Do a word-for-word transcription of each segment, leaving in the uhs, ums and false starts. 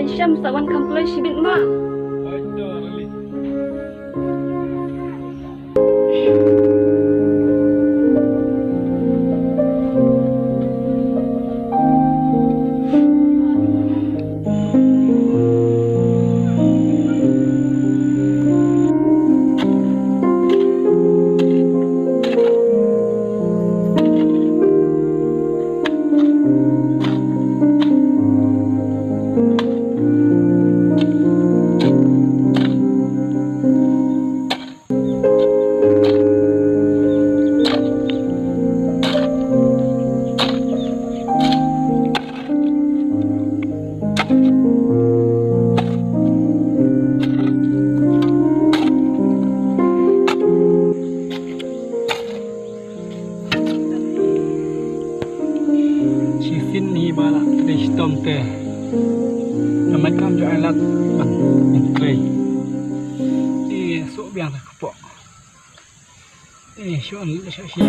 Shem sa wan kham kloi shibit ma. Shisien hi ba la dei shitom te. Namar kam ju ai lad ban ngi trei. Te suk biang ta kpoh. Te shu an le sha shi.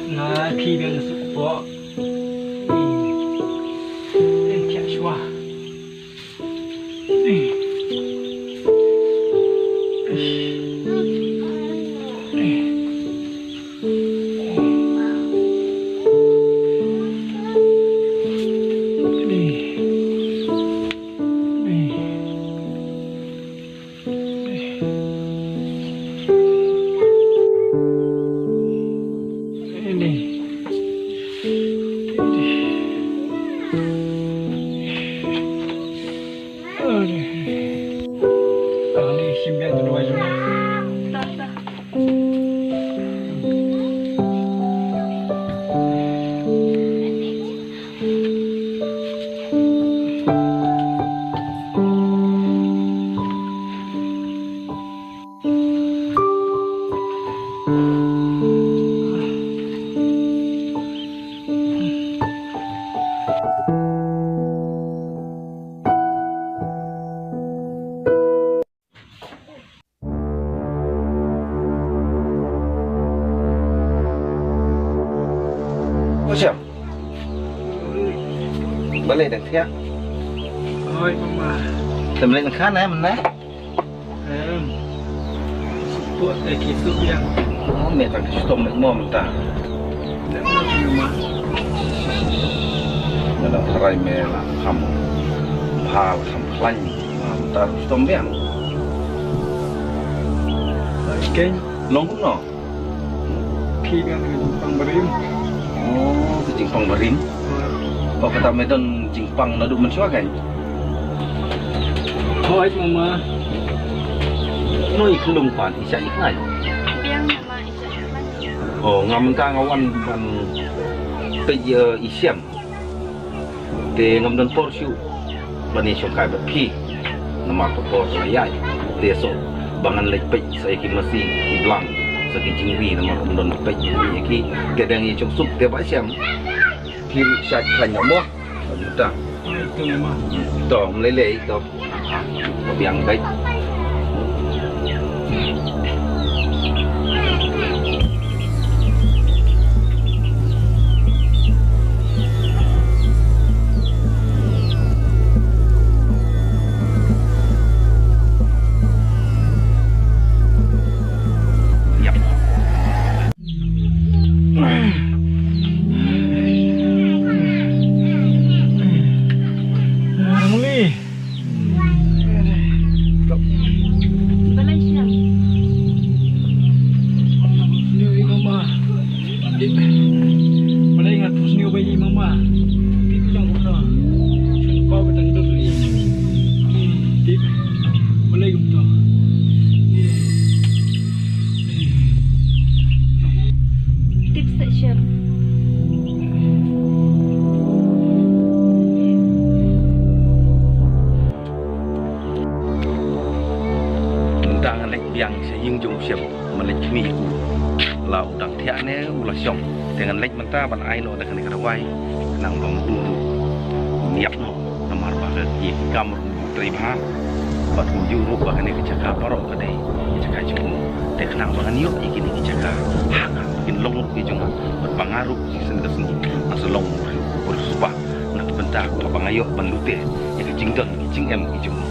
Nga khi biang suk po. Eng kia shwa. Oi, Siam. Balei dang thiah? Oi, Mama. Te balei dang khan, eh, mynne? Em. Suk po te ki suk biang. Oh, me tang ki suk mo mynta. Te mo ki ma. Nga dang tharai me la kham bha, la kham khlaiñ. Mynta suk biang. Oi, keiñ. Long kumno? Phi biang ka jingpang barim. Oh, ka jingpang barim. Oh, kata me don jingpang naduh mynshuwa kan? Hooid, Mama. Ngi i khlung pat, i shah i khlaiñ? Biang, Mama, i shah i khlaiñ. Oh, nga mynta nga wan ban peit ïa i Siam. Te ngam don por shuh ban ïashong kai bad phi. Namar ka por ka la ïaid. Te soh ba ngan leit peit sa ïa ki masi ki blang. Sa ki jingri namar ym don peit ïa ki. Te dang ïa shong suk te Bah Shem. Ki ruh shait khlaiñ noh mo. Mynta. To, ym lei lei to. Biang beit. Yap. Ang li. Balei sniaw i mama? Balei nga tu sniaw ba i mama? Tip lang ko na. Sun pa ba tang dot i. Tip. Balei kumta? Tip sa shem. Mynta ngan leit biang sha ïing jong u Shem, ngan leit khmih u la u dang thiah ne u la shong. Te ngan leit mynta ban ai noh da kane ka dawai, khnang ba ma u ruh un ïap noh, namar ba ka ïa ki kam ruh u trei bha, bad kumjuh ruh ba kane ka jaka baroh ka dei ka jaka jong u. Te khnang ba ngan ïoh ïa kine ki jaka ha nga, kin long ruh ki jong nga, bad ba nga ruh shisien ka sngi nga sa long u riewspah. Na ka bynta kaba nga ïoh ban lute ïa ka jingdon ka jingem ka jong u.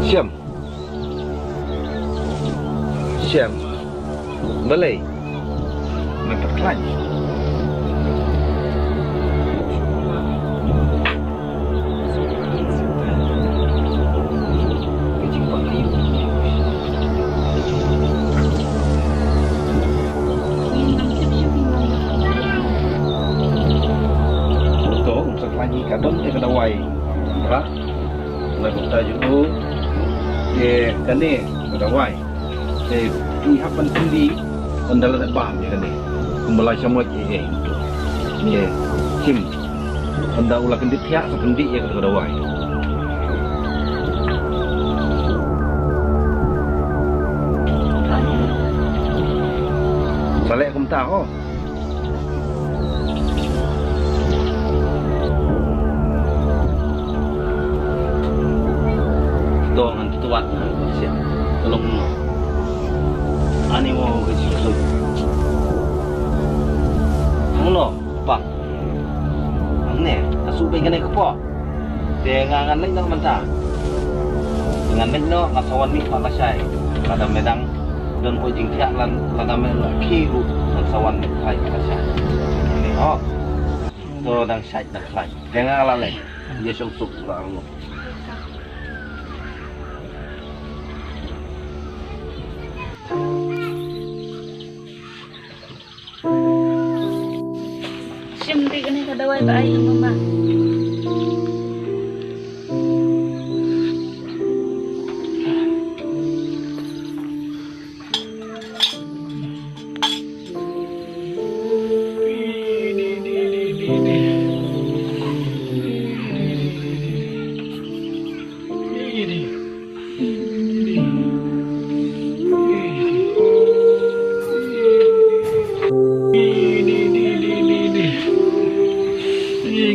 Shem. Shem. Balei? Nga pat khlaiñ. To, ym sa khlaiñ, ka don te ka dawai. Ba na ka bynta jong u, te kane ka dawai. Te phi hap ban kyndit, ban da lada bam ïa kane. Kumba la sha mot ïa, ïa, ïa, Shem. Ban da u la kyndit thiah, sa kyndit ïa kata ka dawai. Sa leh kumta ho. To ngan tuat na siap. Tolong no. Ani mo ke siap. Ang no, pa. Ang ne, asu bai kane ke po. Te nga ngan leit noh mynta. Ngan leit noh, nga sa wan mih pat lashai. Lada me dang don poi jingthiah, lada me la khie ruh ngan sa wan mih pat lashai. Ni ho. To dang shait dang khlaiñ. Te nga la leit. Ïa shong suk la ang. Shim dei kane ka dawai ba ai ïa mama.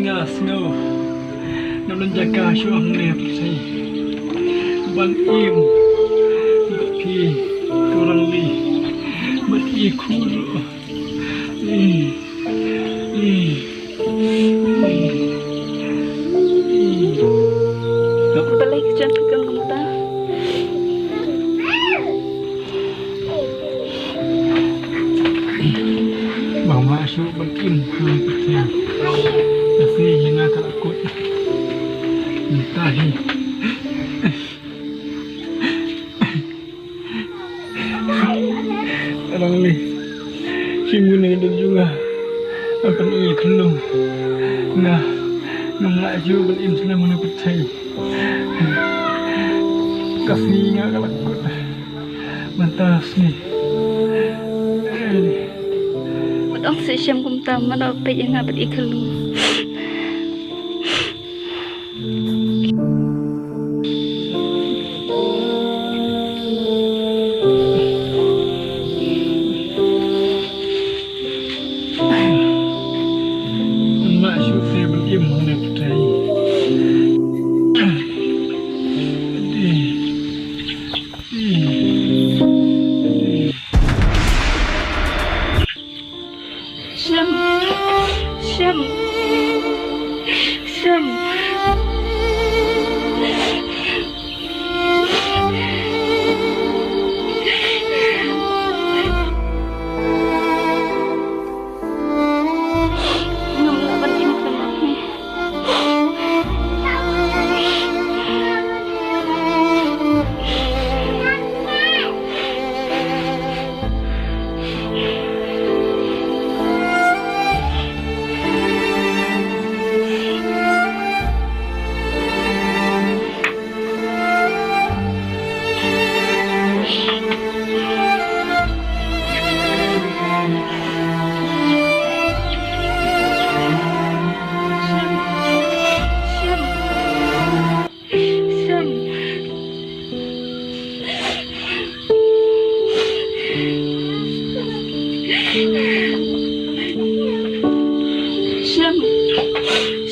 Nga sngew na ban jaka shuh hangne pyrthei ban im bad phi, to Rangli, bad i khun ruh. Balei ka jan phi kynmaw ta? Ba ngam lah shuh ban im ha ka pyrthei. Ka sngi ïa nga ka la kut. Mynta hi. Rangli, shim ïa ka dohnud jong nga. Nga pyn-i khunlung. Nga ngam lah shuh ban im slem ha kane ka pyrthei. Ka sngi nga ka la kut. Mynta sngi. Wat ong seh Shem kumta, mano peit ïa nga bad i Khlung. Nga shu te ban im hangne pyrthei. Shem. Shem. Shem. Ngam lah ban im khlem ap hi. Shem.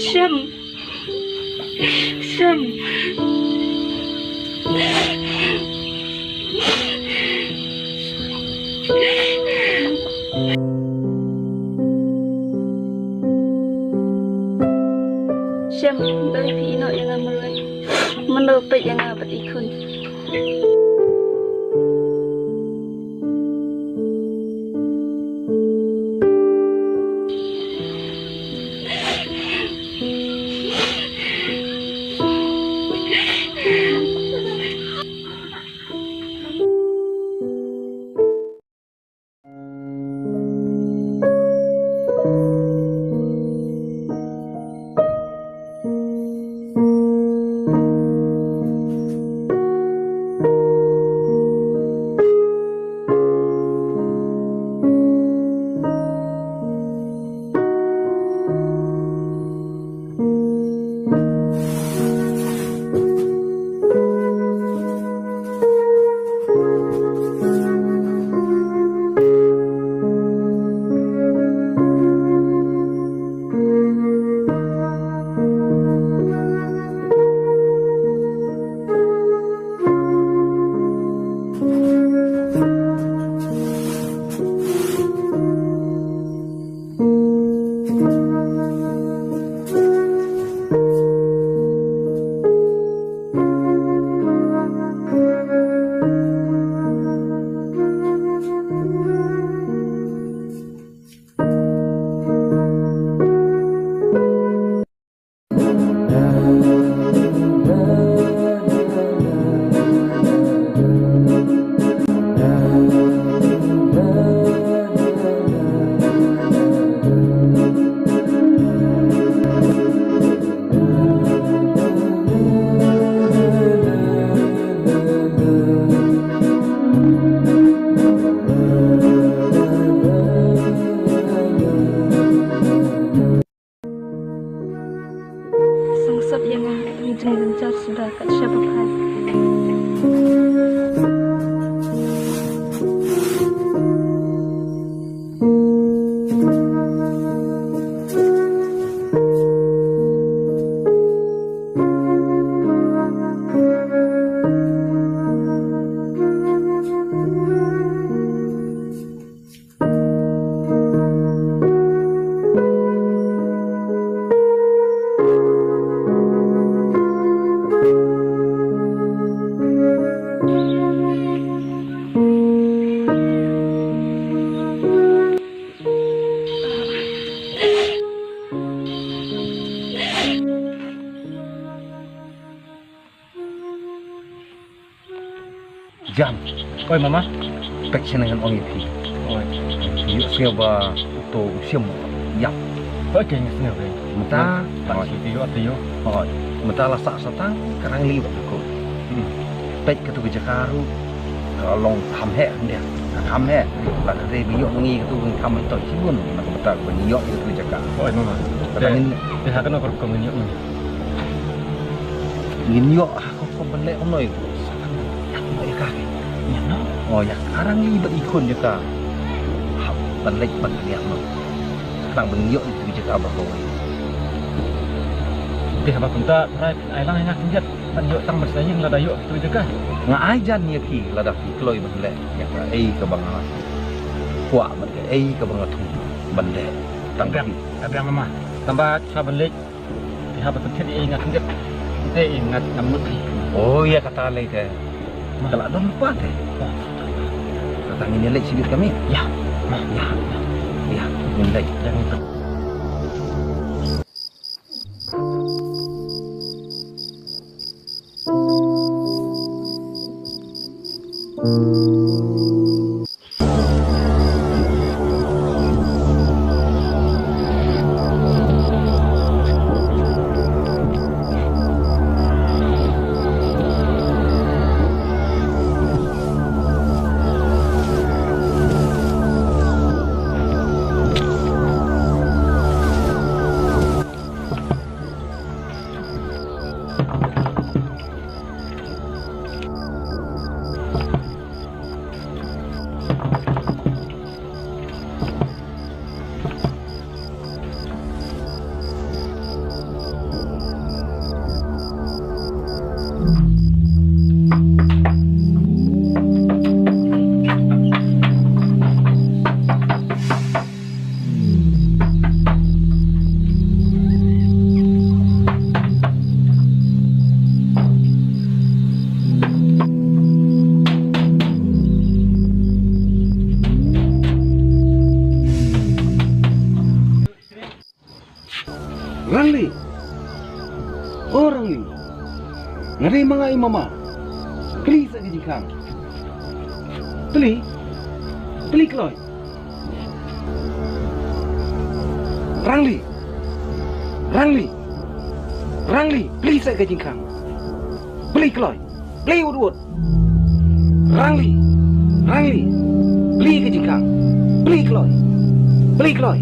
Shem. Shem. Shem, balei phi ïeh noh ïa nga marwei? Mano peit ïa nga bad i khun? Sngewsop ïa nga, ngi jingjynjar suda kat shaba phai. Jan. Oi, mama. Peit shane ngan ong ïa phi. Oi. Ïohsngew ba uto u Shem u ïap. Oi, ka ngi sngewbha. Mynta. Oi. Oi. Mynta la sah sa tang ka Rangli bad ka Kut. Hmm. Peit kato ka jaka ruh. Ka long kham heh, kham heh. Lada dei ba ïoh ma ngi katu, kan kham heh to shibun. Na ka bynta ba ngi ïoh ïa katu jaka. Hooid mama. Kata ngin, te ha kano ka rukom ngin ïoh ma ngi? Ngin ïoh ha ka rukom ban leh kumno ïa ka. Ïa kumno ïa ka ke? Ïa no? Oh, ïa ka Rangli bad i khun jaka. Hap ban leit ban pynïap noh. Khnang ban ïoh ïa katu jaka ba kawei. Te haba kumta trai ai lang ïa nga khyndiat. Ban ïoh tang ba sa ïeng lada ïoh tu jaka. Nga ai jan ïa phi lada phi kloi ban leh ïa kaei kaba nga kwah bad kaei kaba nga thmu ban leh tang phi. Ka biang mama. Tang ba sha ban leh. Phi hap ban thied ïa nga khyndiat. Te ïa nga ngam mut phi. Oh ïa kata lei te. Ma. Ka la don pat te. Ma. Kata ngin ïa leit shibit kami. Ïa. Ma. Ïa. Ïa. Ngin leit. Ïa ngin leit. Rangli. O Rangli. Nga dei ma nga i mama. Plie sa ka jingkhang. Plie. Plie kloi. Rangli. Rangli. Rangli. Plie sa ka jingkhang. Plie kloi. Plie wut wut. Rangli. Rangli. Plie ka jingkhang. Plie kloi. Plie kloi.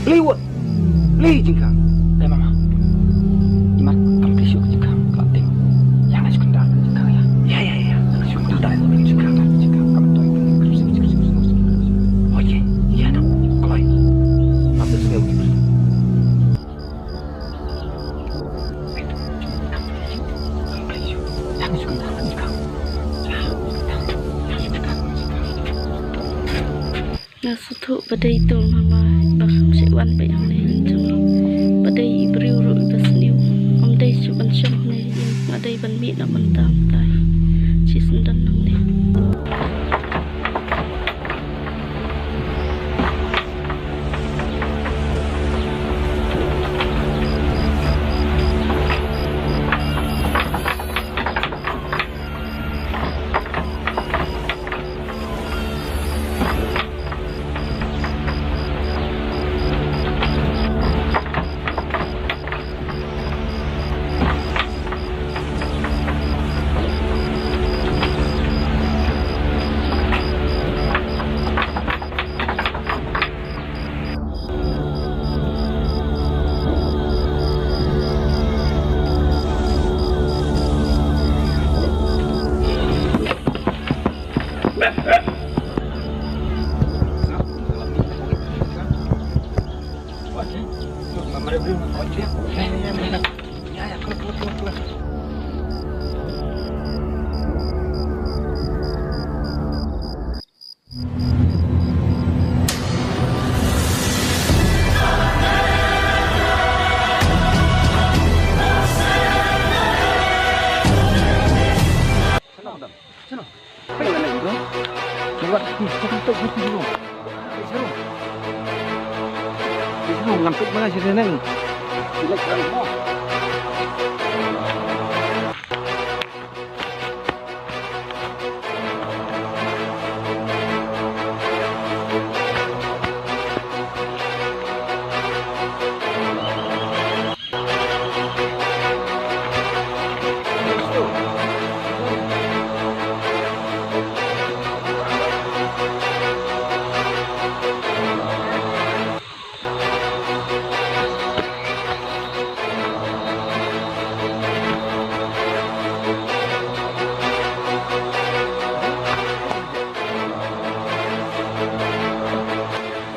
Plie wut. Plie jingkhang. Te mama. Imat kam plie shuh ka jingkhang. Ka ting. Ïa nga shu kynda ka jingkhang ïa. Ïa ïa ïa. Ïa nga shu kynda ka jingkhang. Ka jingkhang kam toi. Oke. Ïa dong. Kloi. Map da sngewbha. Nga sngewthuh ba dei to mama ba kham shym wan beit hangne ïing jong ngi. Ba dei i briew ruh iba sniew. Ym dei shuh ban shong hangne ïing, nga dei ban mih na bynta mynta. Shisyndon hangne.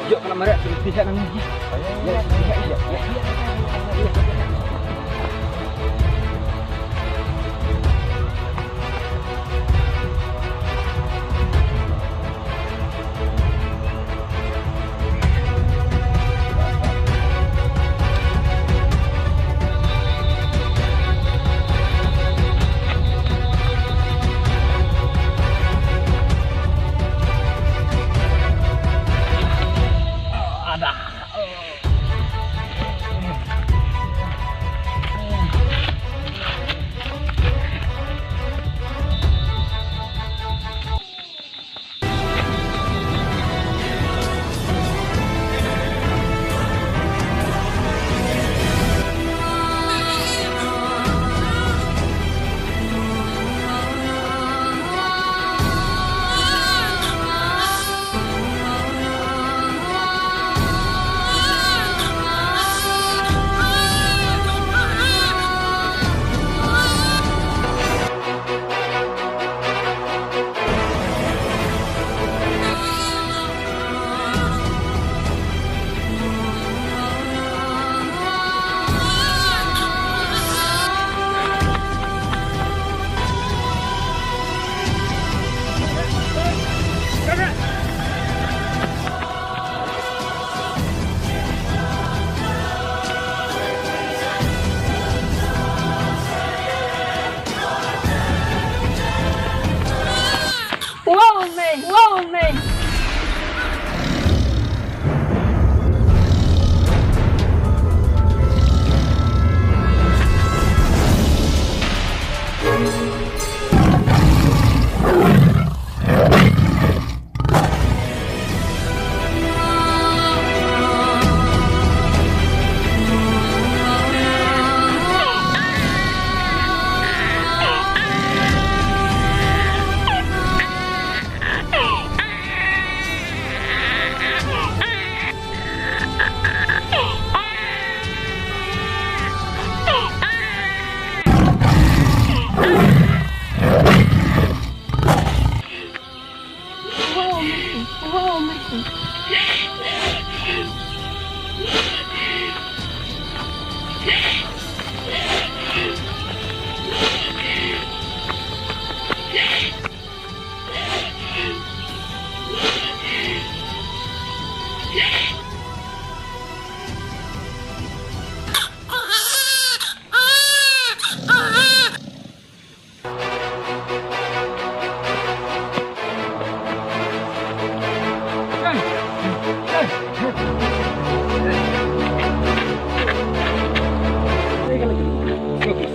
Jok ka la mareh, tu ti heh nang ni. Wow, me, wow, me.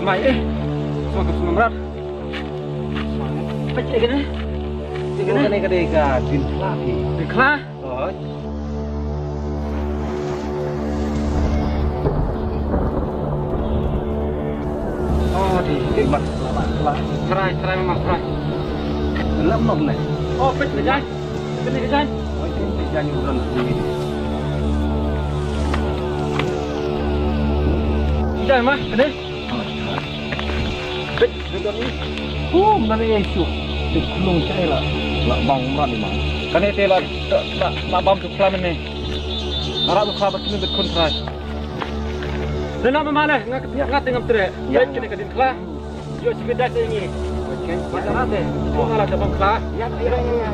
Smai, eh. Smai, smai, mrad. Peit, eh, kane. Kane ka dei ka dien khla, phi. Dien khla? Oi. Oh, di, di mat, mat, mat. Trai, trai, mat, trai. Lam nom ne. Oh, peit, peit, jai. Peit, peit, jai. Oi, peit, peit, jai, ni buran. Jai, mat, peit. Bit, bit kami. Oh, mana yang su? Bit khunlung chai la. La bang umran ni ma. Kane te la, la, la bam tu khla mene. Ara tu khla ba kini bit khun trai. Dena ma male, nga ketiak nga tengam tre. Ya. Bit kini kedin khla. Yo, si bit dai te ngi. Oke. Mata rate. Ko ngala te bam khla. Ya, ya, ya, ya.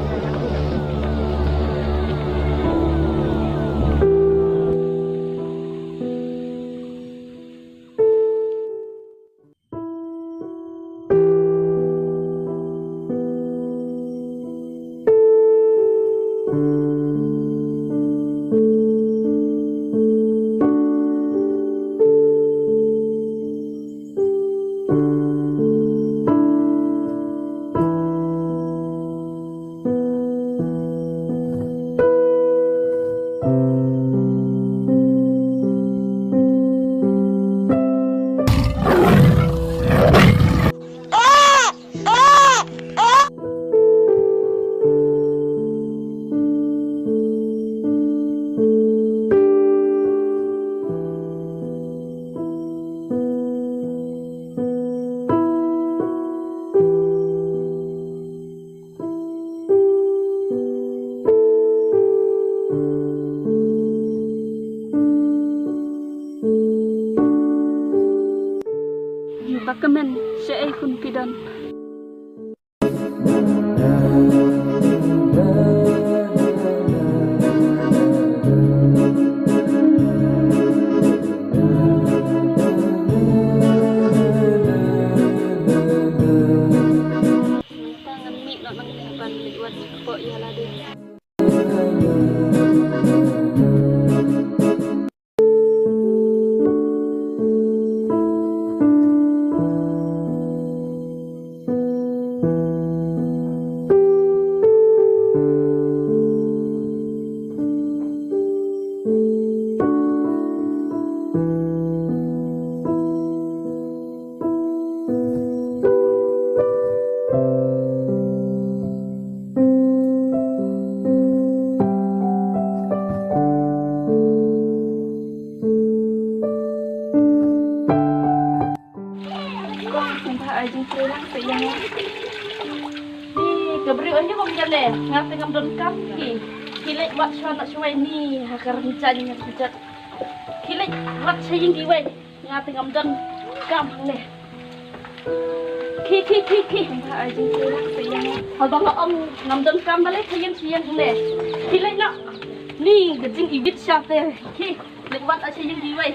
Kmen, shaei khun phi don? Mynta ngan mih noh nangne ban leit wad shapoh ïa lade. Kong, kumba ai jingtrei lang te ïa nga. Ni, ka briew aïu kum kane, nga te ngam don kam ki. Ki leit wad shuwa na shuwa ni, ha ka rynjang nga ki jot. Ki leit wad sha ïing kiwei, nga te ngam don kam hangne. Ki, ki, ki, ki. Kumba ai jingtrei lang te ïa nga. Haba nga ong ngam don kam balei ki ïeng sha ïing hangne. Ki leit noh. Ni, ka jingibit sha te. Ki. Leit wad sha ïing kiwei.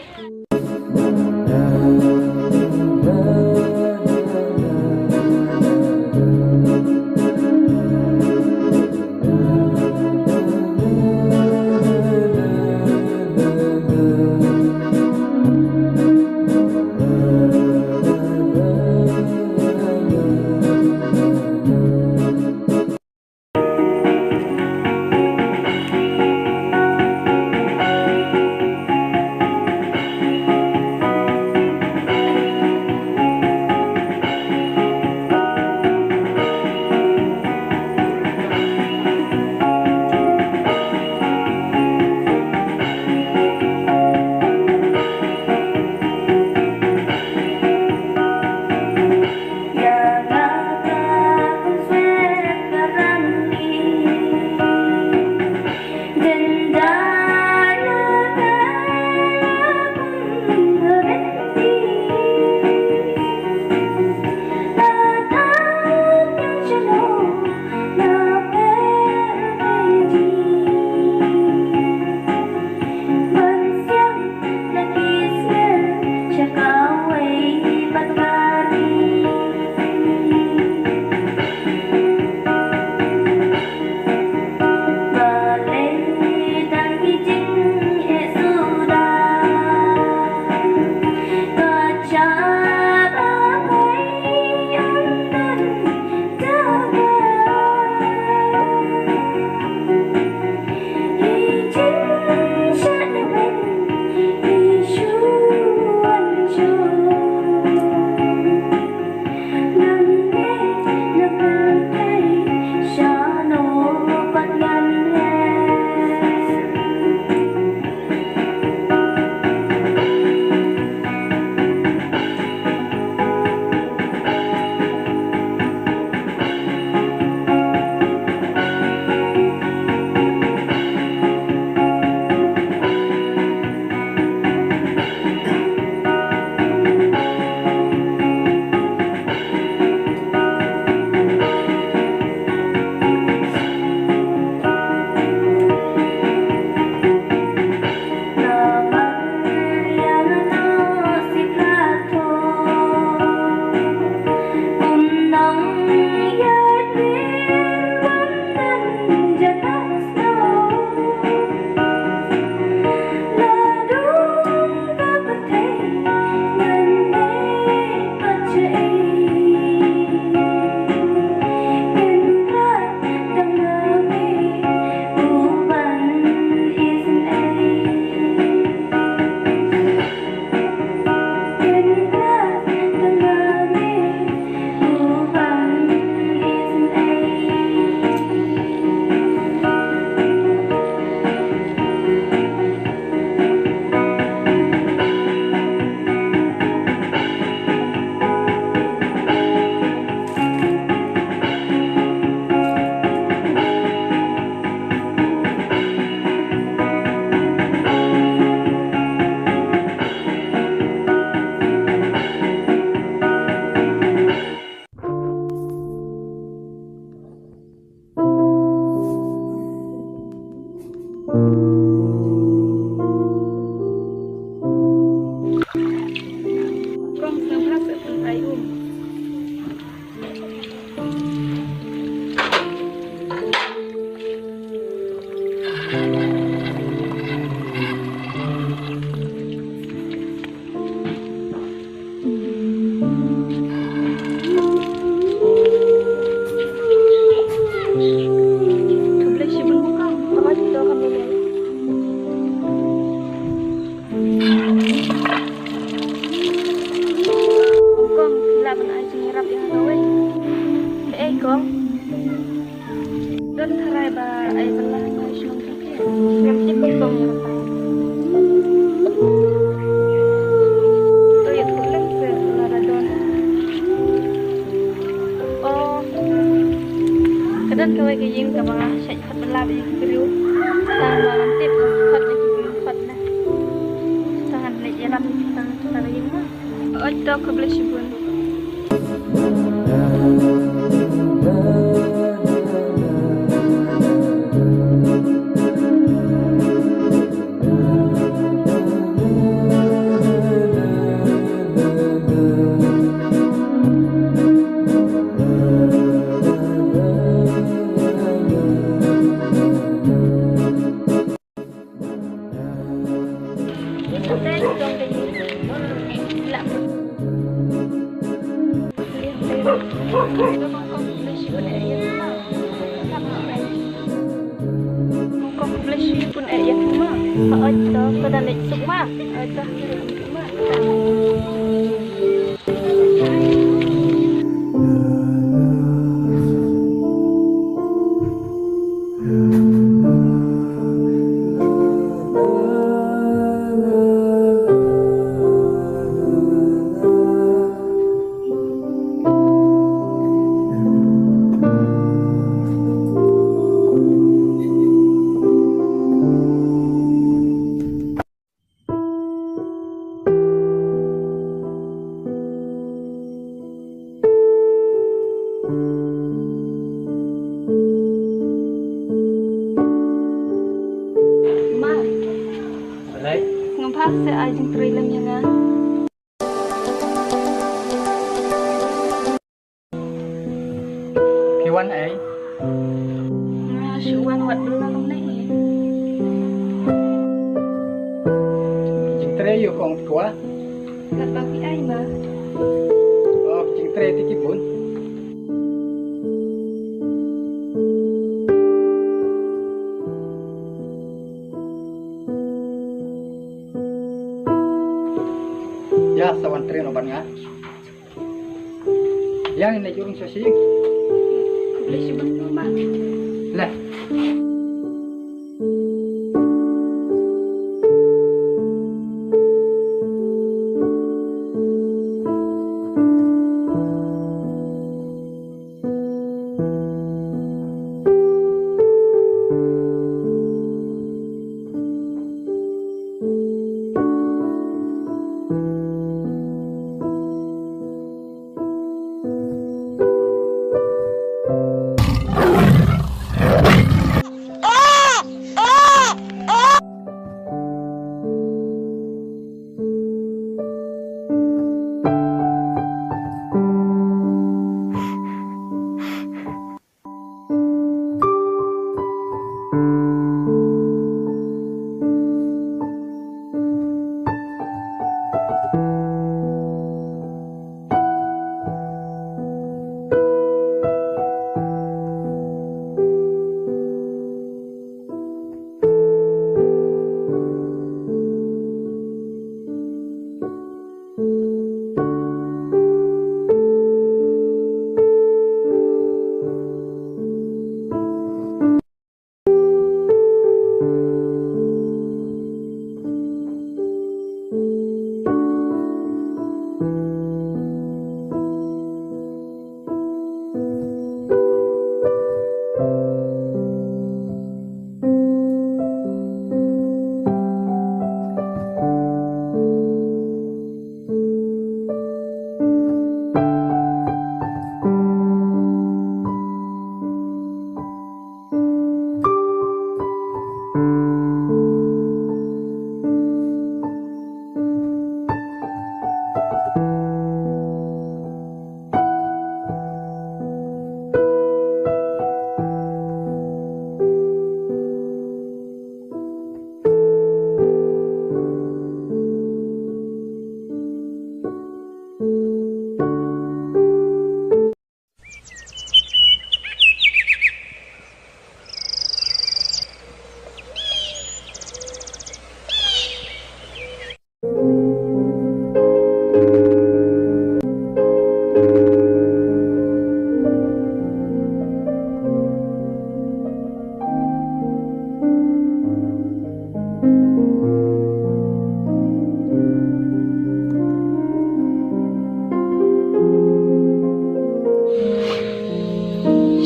Ma. Balei? Ngam phah se ai jingtrei lem ïa nga. Phi wan ei? Nga shu wan wad duna kumne hi. Jingtrei ïa kong tkwa. Kat ba phi ai ma. Oh, jingtrei te ki bun. Ïa, sa wan trei noh bad nga. Ïa, ngin leit ïa u rung sha sha ïing. Khublei shibun ma. Leh.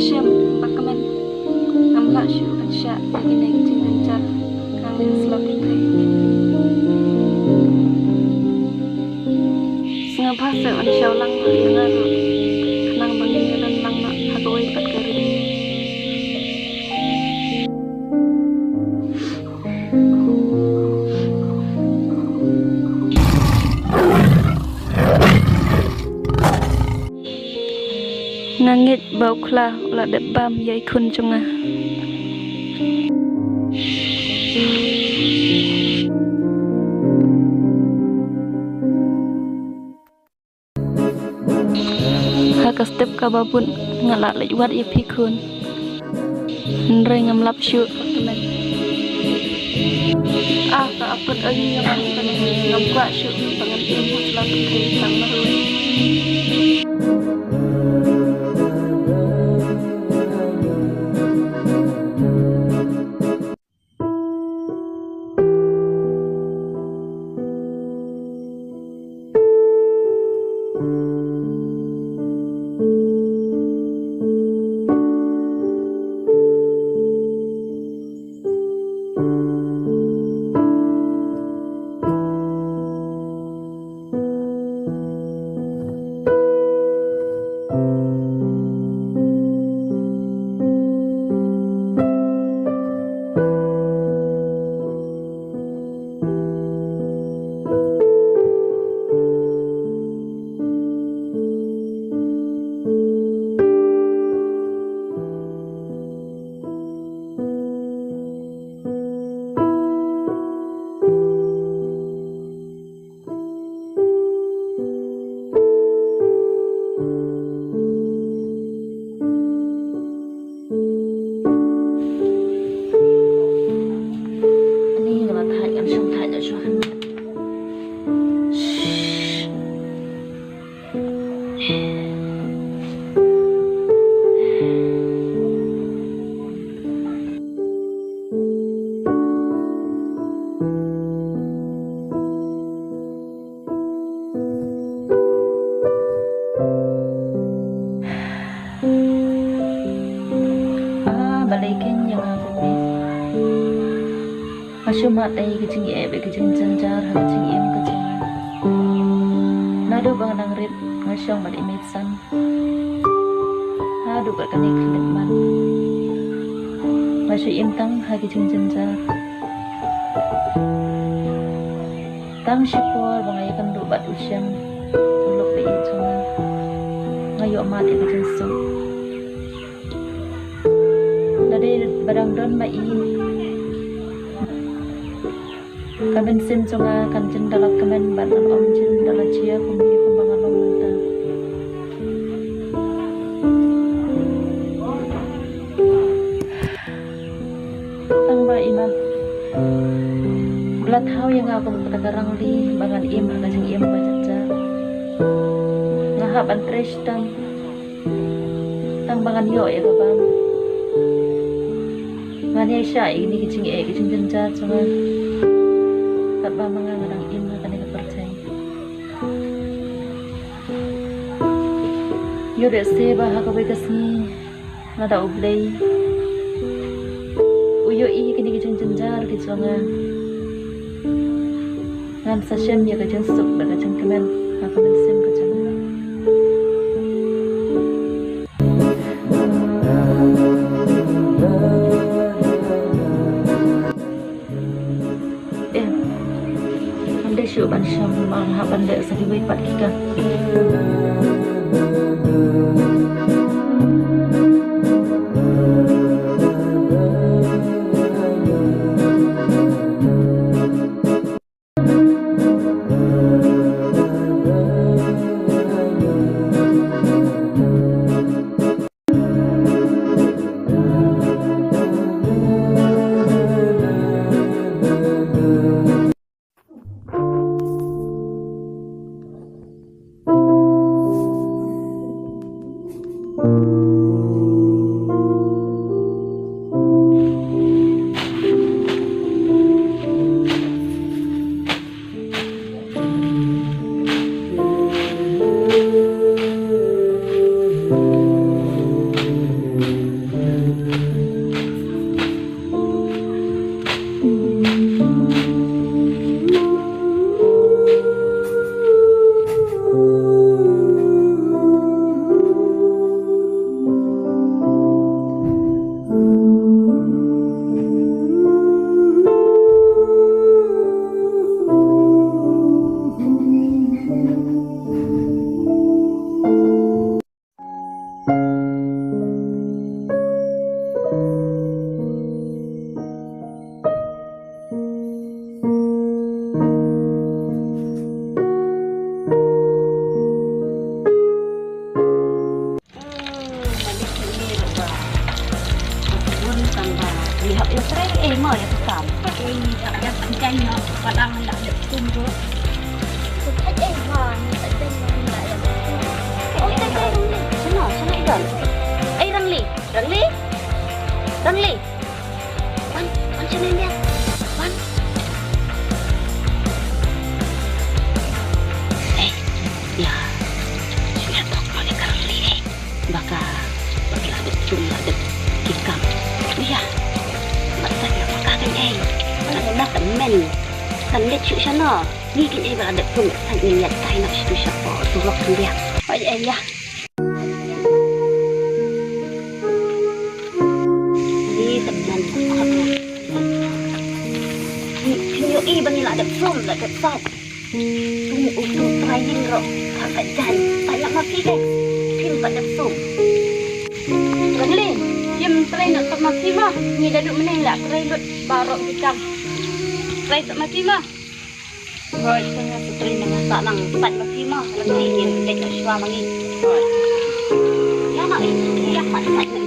Shem, ba kmen. Ngam lah shuh ban shah ïa kine ki jingjynjar kane slap pyrthei. Nga bha seh ban shaw lang ha nga ruh, khnang ba ngin ïalam lang noh ha kawei pat ka ri. Nga ngeit ba u Khla u la dep bam ïa i khun jong nga. Ha ka Kaba bun nga la leit wad ïa phi khun. Hynrei ngam lap shuh. Ah, ka apot agi nga, ngam kwah shuh ba ngan im ha sla ka thei tang marwei. Ani nga la thait, ngan shong thait ïa shuwa. Ah, balei kein ïa nga kumne? Nga shu mad ei ka jingeh bad ka jingjynjar ha ka jingim ka jong nga. Naduh ba nga dang rit nga shong bad i mei san. Haduh ba kane ka khyllipmat nga shu im tang ha ki jingjynjar. Tang shipor ba nga ïakynduh bad u Shem, u lok ba ïeit jong nga, nga ïoh mad ïa ka jingsuk. Lada dei ba dang don ma i, ka mynsiem jong nga kan jin da la kmen bad ngan ym jin da la jia kumne kumba nga long mynta. Tang ba i Mad u la thaw ïa nga kum kata ka rangli ba ngan im ha ka jingim ba jynjar. Nga hap ban trei shitom tang ba ngan ïoh ïa ka bam. Ngan ïaishah ïa kine ki jingeh ki jingjynjar jong nga katba ma nga nga dang im ha kane ka pyrthei. Ïoh lehse ba ha kawei ka sngi lada U Blei u ïohi ïa kine ki jingjynjar ki jong nga, ngan sa shem ïa ka jingsuk bad ka jingkmen ha ka mynsiem ka jong nga. Eh, ngam dei shuh ban shong, ma nga hap ban leh sa kiwei pat ki kam. Padang nda dep tum tu. Ai, ai, ha, ni tak ada yang nda dep tum. Oh, tak ada Rangli. Sana, sana i don. Ai, Rangli. Rangli. Rangli. Wan, wan sana dia. Wan. Eh, ya. Shu ïa tok ma ka Rangli, eh. Ba ka, ba ka la dep tum, la dep ki kam. Ïa. Mat sa ïa ma ka kan, eh. Kan na ka men. Kan leit shu shano. Ngi kan, eh, ba la dep tum, kan ngin ïa tai na shu sha po. Tu lok kan dia. Ai, ai, ïa. Ni tep jan. Ni, ni ïohi ba ngi la dep tum, la dep sat. Tung u tung trai ïing ruh. Ka kat jan. Tang ïa ma phi dei. Phim pat dep sum. Rangli, phim trai noh sat ma phi mo. Ngi da duh mynne la trai lut baroh ki kam. Trai sat ma phi mo. Hooid, tang ïa sa trai nang sat nang sat ma phi mo. Rangli, ngin leit noh shuwa ma ngi. Hooid. Ïa noh, ïa pat sat noh.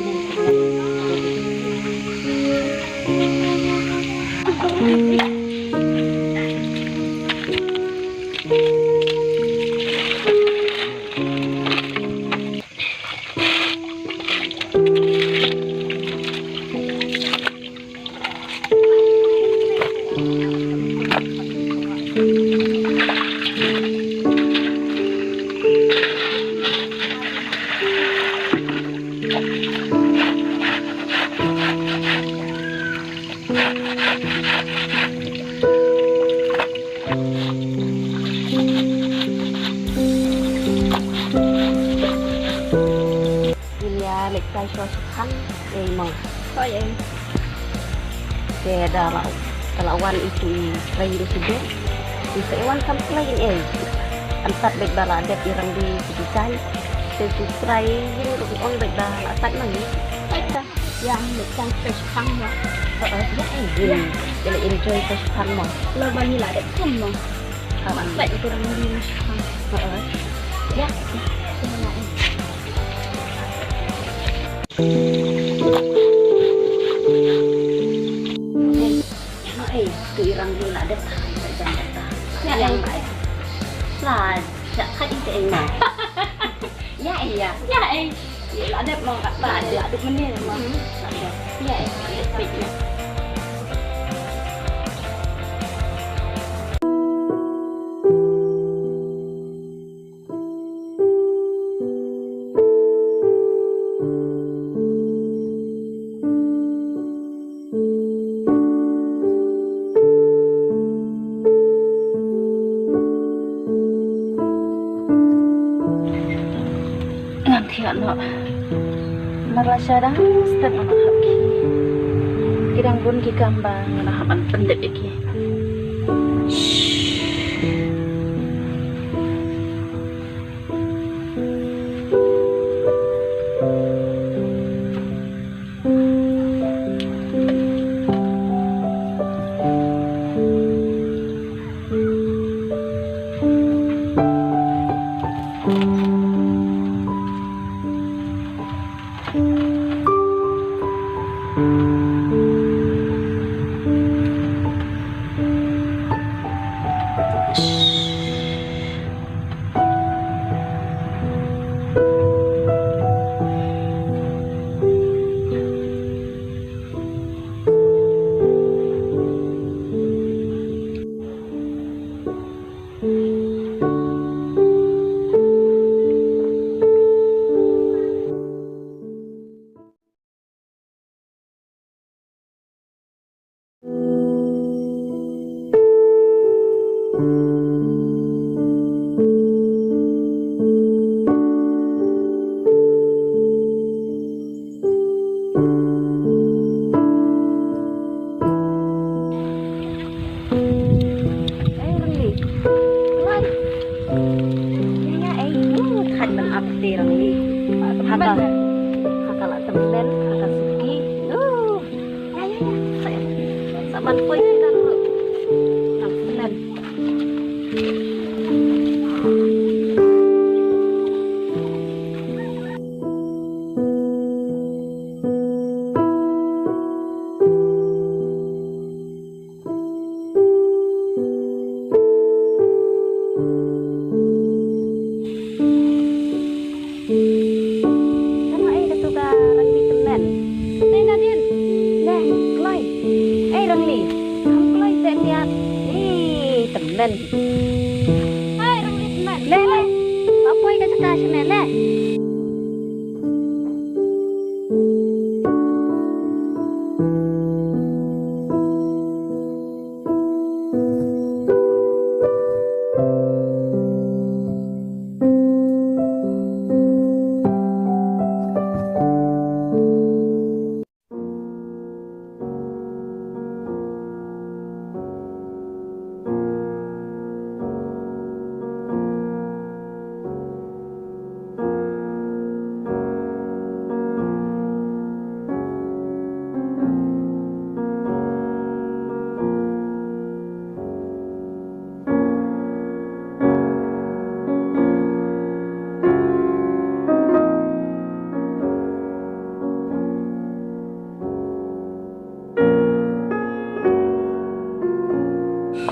Ïa, leit kai shuwa shipang, ei mo. Hooid, ei. Te da la, da la wan itu i trai ïing shuh. I sa i wan kam trai ïing, ei. An sat beit ba la dep i Rangli ki design. Te ki trai ïing ruh ki ong beit ba la sat ma ngi. Hooid ta. Ïa, leit kai shuwa shipang mo. Hooid, ïa, ei. Ïa. Ïa, leit enjoy shuwa shipang mo. Lo ba ngi la dep tum mo. Mat beit i Rangli shuwa shipang. Hooid. Ïa. Ïa. Ïa, eh, tu i Rangli la dep. Ïa, eh. Ïa, eh. La, ïa, ka i te, eh, ma. Ïa, eh, ïa. Ïa, eh. Ïa, la dep mo kata, la dep mynne mo. Hmm. La dep. Ïa, eh, ïa, eh, ïa. Ngam thiah noh. Namar lashai dang step nga hap ki. Ki dang bun ki kam ba nga hap ban pyndep ïa ki. Ïa, ih, tymmen. Hai, Rangli tymmen. Leh, leh. Apoi ka jaka shane, leh.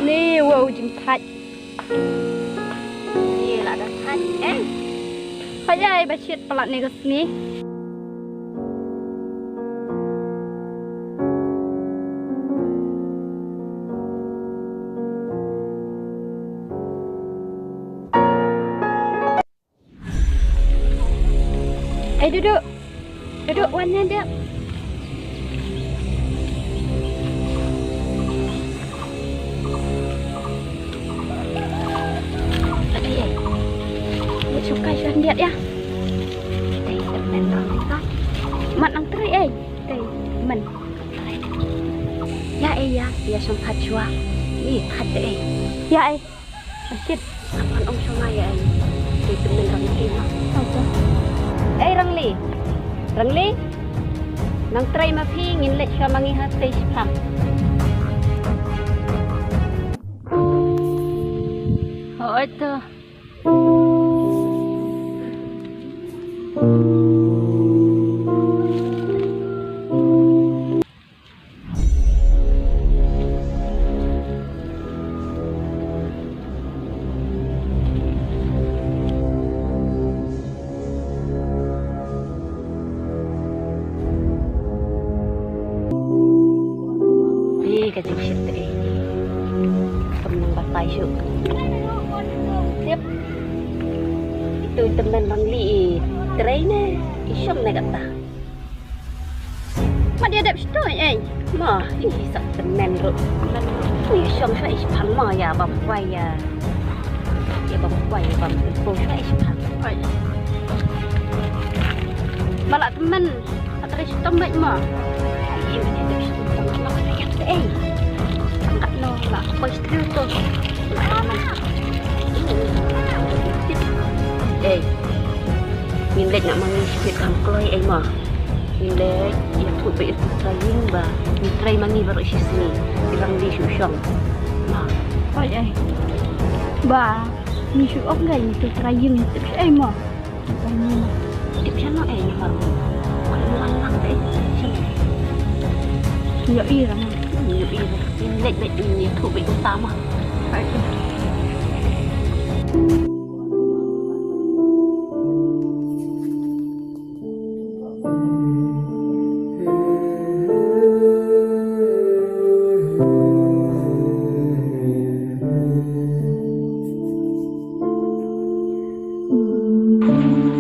Ni, wow, jingthait. Ni la da thait, eh. Thait ai ba shit palat ni ka sngi. Ai, duduk. Duduk, wan ïa dia. Ai, ai. Dia suka shan dia, ya. Ai, men dah. Mat nang teri, ai. Ai, men. Ya, ai, ya. Ya, shan phat shwa. Ni, phat, ai. Ya, ai. Shit. Apan ong shong ai ai. Te tymmen Rangli ma. Apa? Ei Rangli. Rangli. Nang trei ma phi ngin leit sha ma ngi ha tei shipang. Hooid to. Ih, ka jingshit te. Kam nang batai shuh. Tiap. Itu tymmen Rangli i trei ne i shong ne kata. Ma dia dep shtoi, eh. Ma, ih, sa tymmen ruh. Ih, shong shwa ih shipang ma ïa bam kwai ïa. Ïa bam kwai ïa bam tympo shwa ih shipang. Oi. Ma la tymmen. Atre shitom bad ma. Ih, ma dia dep shtoi ma la kat, eh. Angkat no la. Poi shtoi to. Eh, ngin leit na ma ngi shikit kham kloi, eh, ma. Ngin leit ïathuh bad ïathuh trai ïing ba ngin trei ma ngi baroh shisngi. Ki Rangli shu shong. Ma. Oi, eh. Ba ngi shu ong ka ngi trei ïing, tip sha ei, ma. Tip sha no, eh, ni ma. Wan lang, eh, sha no. Ïohi ra, ma. Ïohi ra. Ngin leit bad ngin ïathuh bad uta, ma. Ai.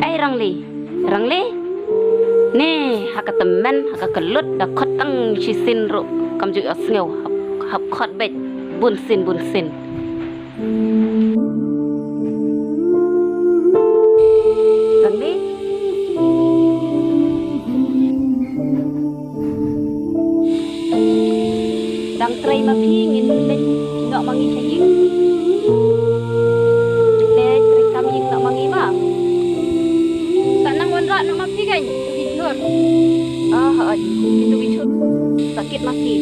Ei Rangli, Rangli. Ne, ha ka tymmen, ha ka kyllut, da khot tang shisien ruh kam ju ïohsngew, hap, hap khot beit bunsien bunsien. Rangli. Dang trei ma phi, ngin leit noh ma ngi sha ïing. Ngin leit trei kam ïing noh ma ngi ma. Sa nang wanrah noh ma phi kan, tu ki jhur. Ah, hooid, tu ki jhur. Sakit ma phi.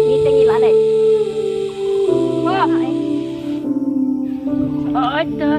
Ngi te ngi la leit. Wah. Hooid te.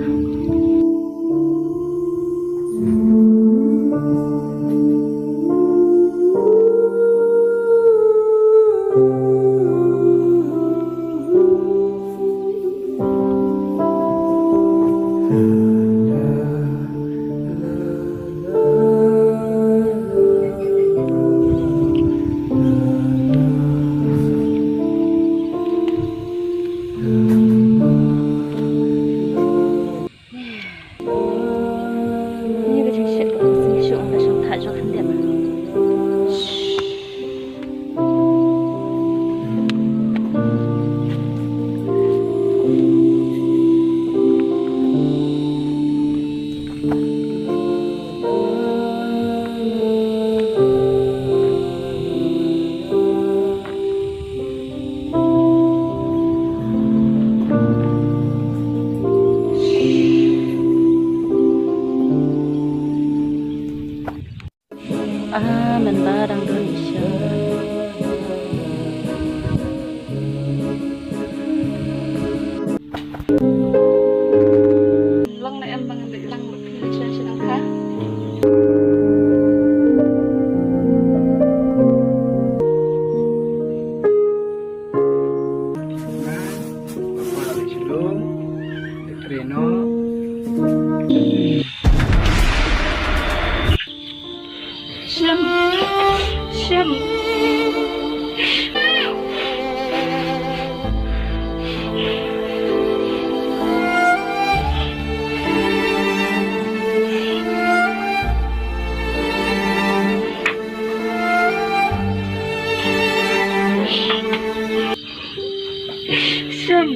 Shem. Shem.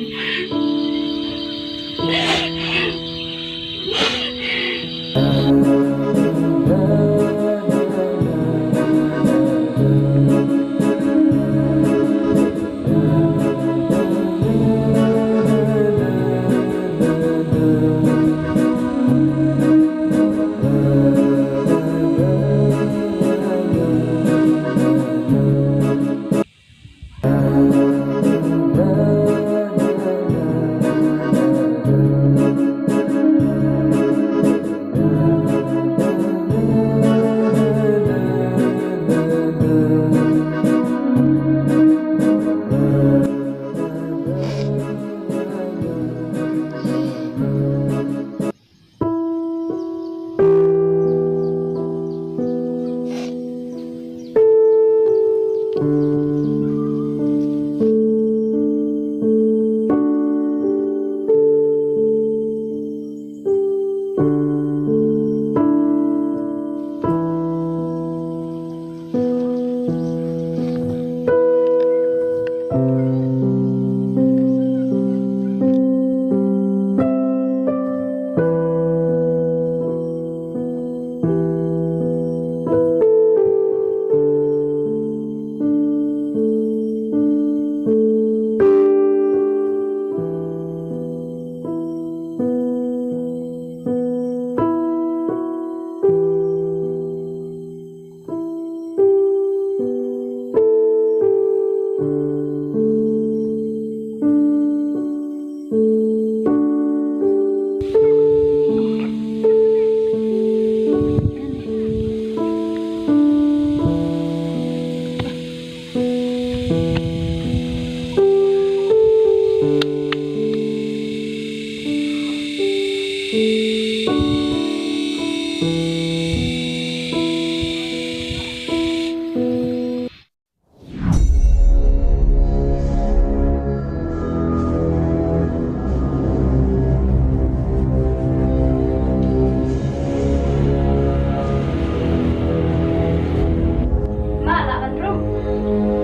Ma, lah ban rung.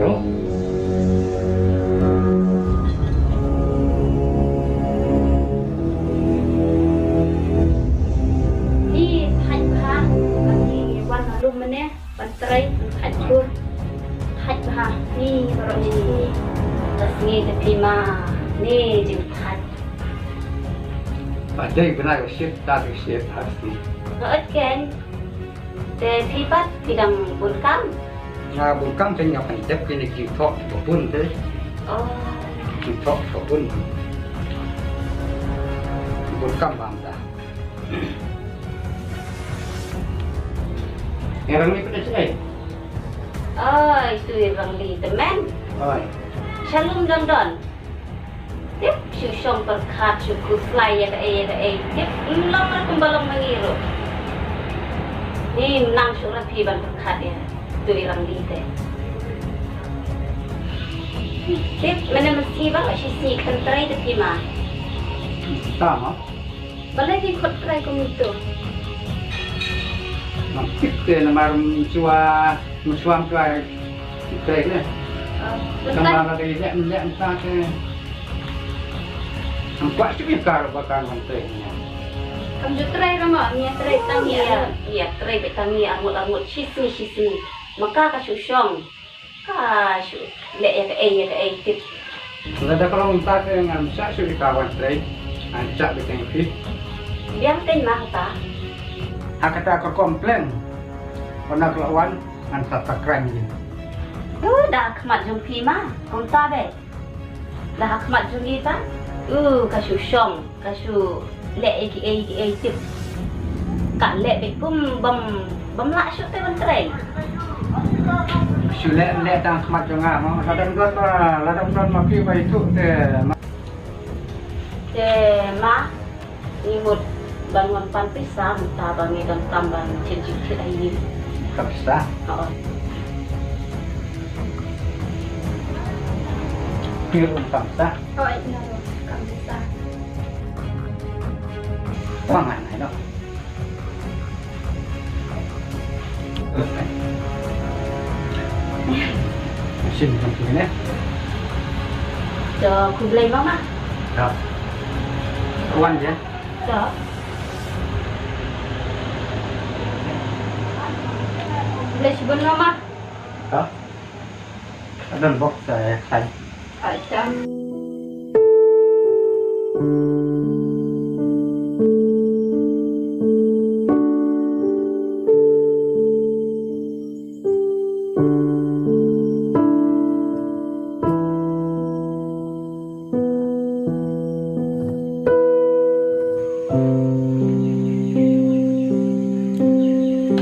Rung? Ni thait bha, ngi wan na lum mynne ban trei, ban thait bur. Thait bha, ni baroh ni. Ka sngi te phi ma, ni jingthait. Ba dei bnai ka shit, ta ka shit ha sngi. Ka ot ken. Te phi pat phi dang bun kam? Nga bun kam te nga pynjep kine ki thoh ki bun te. Oh. Ki thoh ki bun. Bun kam bam da. Erang ni pynjep eh. Oi, tu erang ni temen. Oi. Shalom don don. Tip, shu shong pyrkhat, shu khuslai ïa kaei ïa kaei. Tip, ym long kumba long ma ngi ruh. Ngi ym nang shu rat phi ban pyrkhat ïa tu i rang di te. Tip, mynne mynta ba shi sngi kan trei te phi ma. Tama. Balei phi khot trei kum itu? Ngam tip te namar mynshwa, mynshwa mynshwa trei ne. Tang ba la dei leh leh mynta te. Ngam kwah shuh ïa ka ba ka ngam trei ne. Kam ju trei ra mo, ïa trei tang ïa. Ïa trei beit tang ïa arngut arngut, shi sngi shi sngi. Ma ka ka shu shong. Ka shu leh ïa kaei ïa kaei tip. Lada ka long mynta te ngan shah shuh ïa ka wan trei. Ngan shah beit tang ïa phi. Biang kein ma kata. Ha kata ka complain. Wan ka la wan ngan sa ta kren ïa. Tu da khmat jong phi ma kumta beit. Da ha khmat jong ngi pat, u, ka shu shong, ka shu leh ïa kiei kiei tip. Ka leh beit kum bym, bym lah shuh te ban trei. Shu leh, leh tang khmat jong nga mo. Lada don, lada don ma phi ba ïathuh te ma. Te ma. Ngi mut ban wan pan pisa mynta ba ngi donkam ban shim shim shit aïu. Kam pisa. Hooid. Pir un kam pisa. Hooid, ngi kam pisa. Wang ai nai no. Sim jong ki ne. To khublei mama. Ya. Wan je. To. Khublei shibun mama. Ya. Adon bok sa khai. Acha.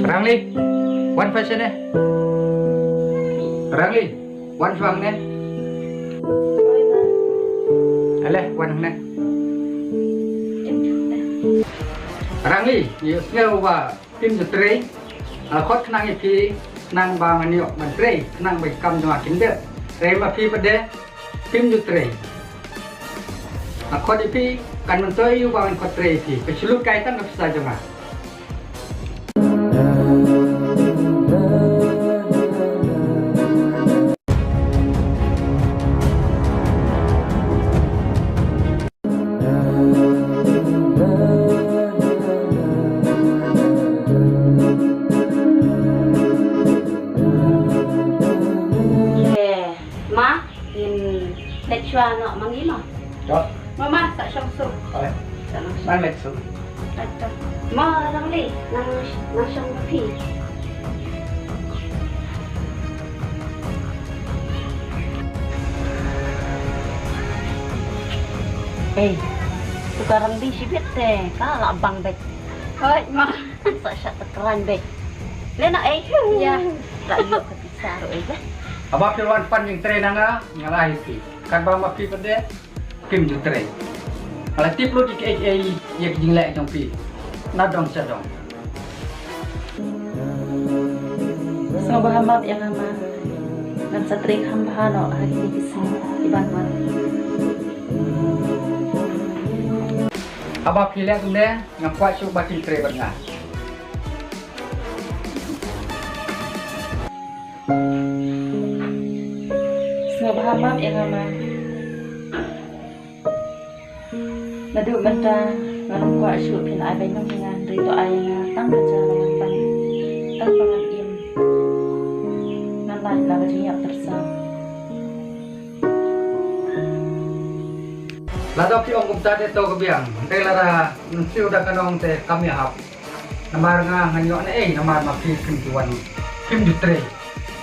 Rangli, wan fashion eh. Rangli. Wan shuwa hangne. Ale, wan hangne. Rangli, ïohsngew ba phim ju trei. Ala khot khnang ïa phi, khnang ba ngan ïoh ban trei, khnang ba ki kam jong nga kin dep. Trei ma phi pat de, phim ju trei. Ala khot ïa phi, kan myntoi ïa u ba ngan khot trei ïa phi. Ka shu lut kai tang ka pisa jong nga. Eh, ma, ngin leit shuwa noh ma ngi ma. Jop. Mama, sa shong suk. Oi. Sa nang shong. Nang leit suk. Ata. Ma, Rangli, nang, nang shong ma phi. Ei, tu ka Rangli shibit te, ka la bang bek. Hoi, ma. Sa shat ta kran bek. Le na ei. Ya. La ïoh ka pisa ruh ei. Haba phi wan pan jingtrei na nga, nga la ai phi. Katba ma phi pat de. Phim ju trei. Nga la tip lut ïa kiei kiei ïa ki jingleh jong phi. Na dong sha dong. Sngewbha map ïa nga ma. Ngan sa trei kham bha noh ha kine ki sngi ki ban wan. Haba phi leh kumne, ngam kwah shuh ba phin trei bad nga. Sngewbha map ïa nga ma. Naduh mynta ngan ym kwah shuh phin ai beiñ noh ïa nga, hynrei to ai ïa nga tang ka ja ba ngan pan, tang ba ngan im. Ngan lait na ka jingïap pyrsa. Lada phi ong kumta te to ka biang, hynrei lada ngan siew da ka nong te kam ïahap. Namar nga ngan ïoh na ei, namar ma phi phim ju wan, phim ju trei.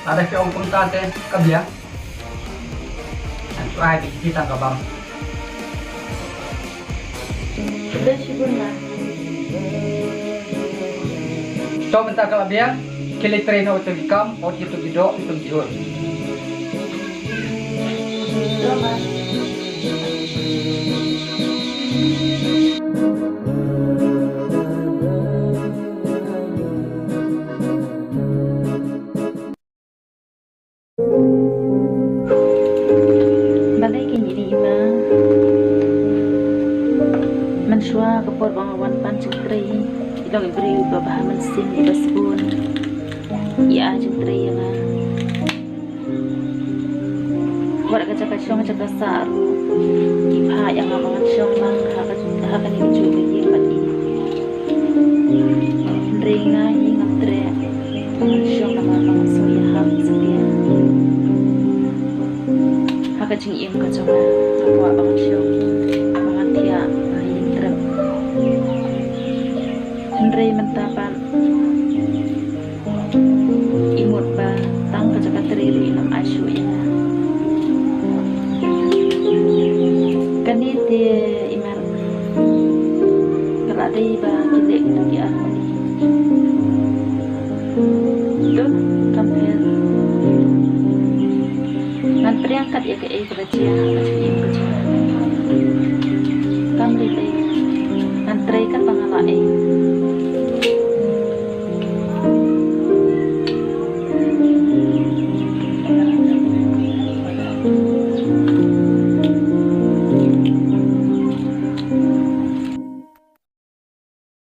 Lada phi ong kumta te ka biang. Ngan shu ai beit ïa phi tang ka bam. Khublei shibun ma. To mynta ka la biang, khie leit trei noh ïa ki kam, ot ïa ki doh, ïa ki jhur. To ma. Balei kein i dei i ma? Mynshuwa ka por ba nga wan pan jingtrei, i long i briew iba bha mynsiem, iba sbun, i ai jingtrei ïa nga. Wat ka jaka shong jaka sah ruh i phah ïa nga ba ngan shong lang ha ka, ha kane kajuh ka ïing bad i. Hynrei nga hi ngam treh. Ngan shong namar ba nga sngew ïahap satia. Ha ka jingim ka jong nga nga kwah ba ngan shong, ba ngan thiah, ba ngan ïeng trep. Hynrei mynta pat i mut ba tang ka jaka trei ruh i lam ai shuh ïa nga. Kane te i mar ka la dei ba ki leh kito ki armoni. To kam pher. Ngan pdiang kat ïa kaei kaba jia ha ka jingim ka jong nga. Kam lei lei ngan Katba nga la ei.